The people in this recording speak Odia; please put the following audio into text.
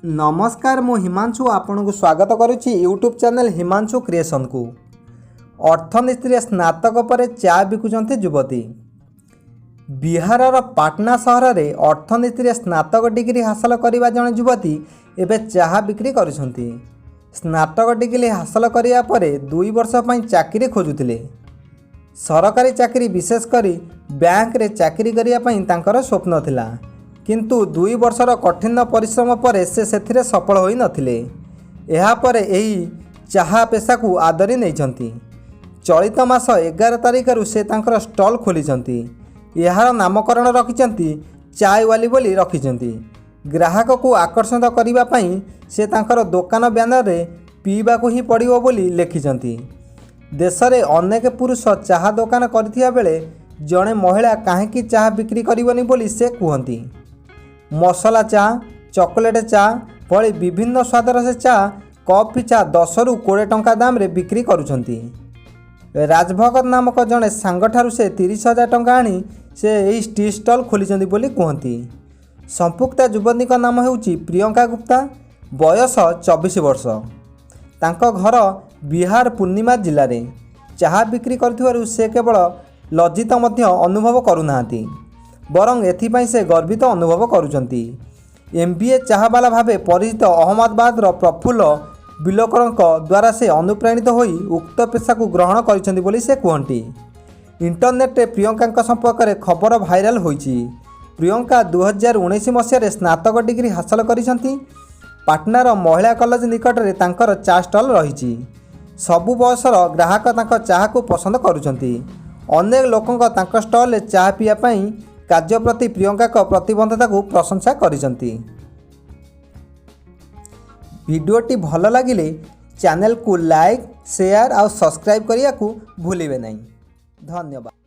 ନମସ୍କାର, ମୁଁ ହିମାଂଶୁ ଆପଣଙ୍କୁ ସ୍ୱାଗତ କରୁଛି ୟୁଟ୍ୟୁବ୍ ଚ୍ୟାନେଲ୍ ହିମାଂଶୁ କ୍ରିଏସନ୍କୁ। ଅର୍ଥନୀତିରେ ସ୍ନାତକ ପରେ ଚା ବିକୁଛନ୍ତି ଯୁବତୀ। ବିହାରର ପାଟନା ସହରରେ ଅର୍ଥନୀତିରେ ସ୍ନାତକ ଡିଗ୍ରୀ ହାସଲ କରିବା ଜଣେ ଯୁବତୀ ଏବେ ଚାହା ବିକ୍ରି କରୁଛନ୍ତି। ସ୍ନାତକ ଡିଗ୍ରୀ ହାସଲ କରିବା ପରେ 2 ବର୍ଷ ପାଇଁ ଚାକିରି ଖୋଜୁଥିଲେ। ସରକାରୀ ଚାକିରି, ବିଶେଷ କରି ବ୍ୟାଙ୍କରେ ଚାକିରି କରିବା ପାଇଁ ତାଙ୍କର ସ୍ୱପ୍ନ ଥିଲା। କିନ୍ତୁ 2 ବର୍ଷର କଠିନ ପରିଶ୍ରମ ପରେ ସେ ସେଥିରେ ସଫଳ ହୋଇନଥିଲେ। ଏହାପରେ ଏହି ଚାହା ପେଶାକୁ ଆଦରି ନେଇଛନ୍ତି। ଚଳିତ ମାସ 11 ତାରିଖରୁ ସେ ତାଙ୍କର ଷ୍ଟଲ୍ ଖୋଲିଛନ୍ତି। ଏହାର ନାମକରଣ ରଖିଛନ୍ତି, ଚାଏୱାଲି ବୋଲି ରଖିଛନ୍ତି। ଗ୍ରାହକକୁ ଆକର୍ଷିତ କରିବା ପାଇଁ ସେ ତାଙ୍କର ଦୋକାନ ବ୍ୟାନରରେ "ପିଇବାକୁ ହିଁ ପଡ଼ିବ" ବୋଲି ଲେଖିଛନ୍ତି। ଦେଶରେ ଅନେକ ପୁରୁଷ ଚାହା ଦୋକାନ କରିଥିବା ବେଳେ ଜଣେ ମହିଳା କାହିଁକି ଚାହା ବିକ୍ରି କରିବନି ବୋଲି ସେ କୁହନ୍ତି। ମସଲା ଚା, ଚକୋଲେଟ୍ ଚା ଭଳି ବିଭିନ୍ନ ସ୍ୱାଦର ସେ ଚା କପ୍ ପିଛା 10ରୁ 20 ଟଙ୍କା ଦାମରେ ବିକ୍ରି କରୁଛନ୍ତି। ରାଜଭଗତ ନାମକ ଜଣେ ସାଙ୍ଗଠାରୁ ସେ 30,000 ଟଙ୍କା ଆଣି ସେ ଏହି ଟି ଷ୍ଟଲ୍ ଖୋଲିଛନ୍ତି ବୋଲି କୁହନ୍ତି। ସମ୍ପୃକ୍ତ ଯୁବତୀଙ୍କ ନାମ ହେଉଛି ପ୍ରିୟଙ୍କା ଗୁପ୍ତା, ବୟସ 24 ବର୍ଷ। ତାଙ୍କ ଘର ବିହାର ପୂର୍ଣ୍ଣିମା ଜିଲ୍ଲାରେ। ଚାହା ବିକ୍ରି କରୁଥିବାରୁ ସେ କେବଳ ଲଜ୍ଜିତ ମଧ୍ୟ ଅନୁଭବ କରୁନାହାନ୍ତି, ବରଂ ଏଥିପାଇଁ ସେ ଗର୍ବିତ ଅନୁଭବ କରୁଛନ୍ତି। ଏମ୍.ବି.ଏ. ଚାହାବାଲା ଭାବେ ପରିଚିତ ଅହମ୍ମଦାବାଦର ପ୍ରଫୁଲ୍ଲ ବିଲୋକରଙ୍କ ଦ୍ୱାରା ସେ ଅନୁପ୍ରାଣିତ ହୋଇ ଉକ୍ତ ପେଶାକୁ ଗ୍ରହଣ କରିଛନ୍ତି ବୋଲି ସେ କୁହନ୍ତି। ଇଣ୍ଟରନେଟ୍ରେ ପ୍ରିୟଙ୍କାଙ୍କ ସମ୍ପର୍କରେ ଖବର ଭାଇରାଲ ହୋଇଛି। ପ୍ରିୟଙ୍କା 2019 ମସିହାରେ ସ୍ନାତକ ଡିଗ୍ରୀ ହାସଲ କରିଛନ୍ତି। ପାଟନାର ମହିଳା କଲେଜ ନିକଟରେ ତାଙ୍କର ଚା ଷ୍ଟଲ୍ ରହିଛି। ସବୁ ବୟସର ଗ୍ରାହକ ତାଙ୍କ ଚାହାକୁ ପସନ୍ଦ କରୁଛନ୍ତି। ଅନେକ ଲୋକଙ୍କ ତାଙ୍କ ଷ୍ଟଲ୍ରେ ଚାହା ପିଇବା ପାଇଁ କାର୍ଯ୍ୟ ପ୍ରତି ପ୍ରିୟଙ୍କାଙ୍କ ପ୍ରତିବଦ୍ଧତାକୁ ପ୍ରଶଂସା କରିଛନ୍ତି। ଭିଡ଼ିଓଟି ଭଲ ଲାଗିଲେ ଚ୍ୟାନେଲକୁ ଲାଇକ୍, ସେୟାର ଆଉ ସବସ୍କ୍ରାଇବ୍ କରିବାକୁ ଭୁଲିବେ ନାହିଁ। ଧନ୍ୟବାଦ।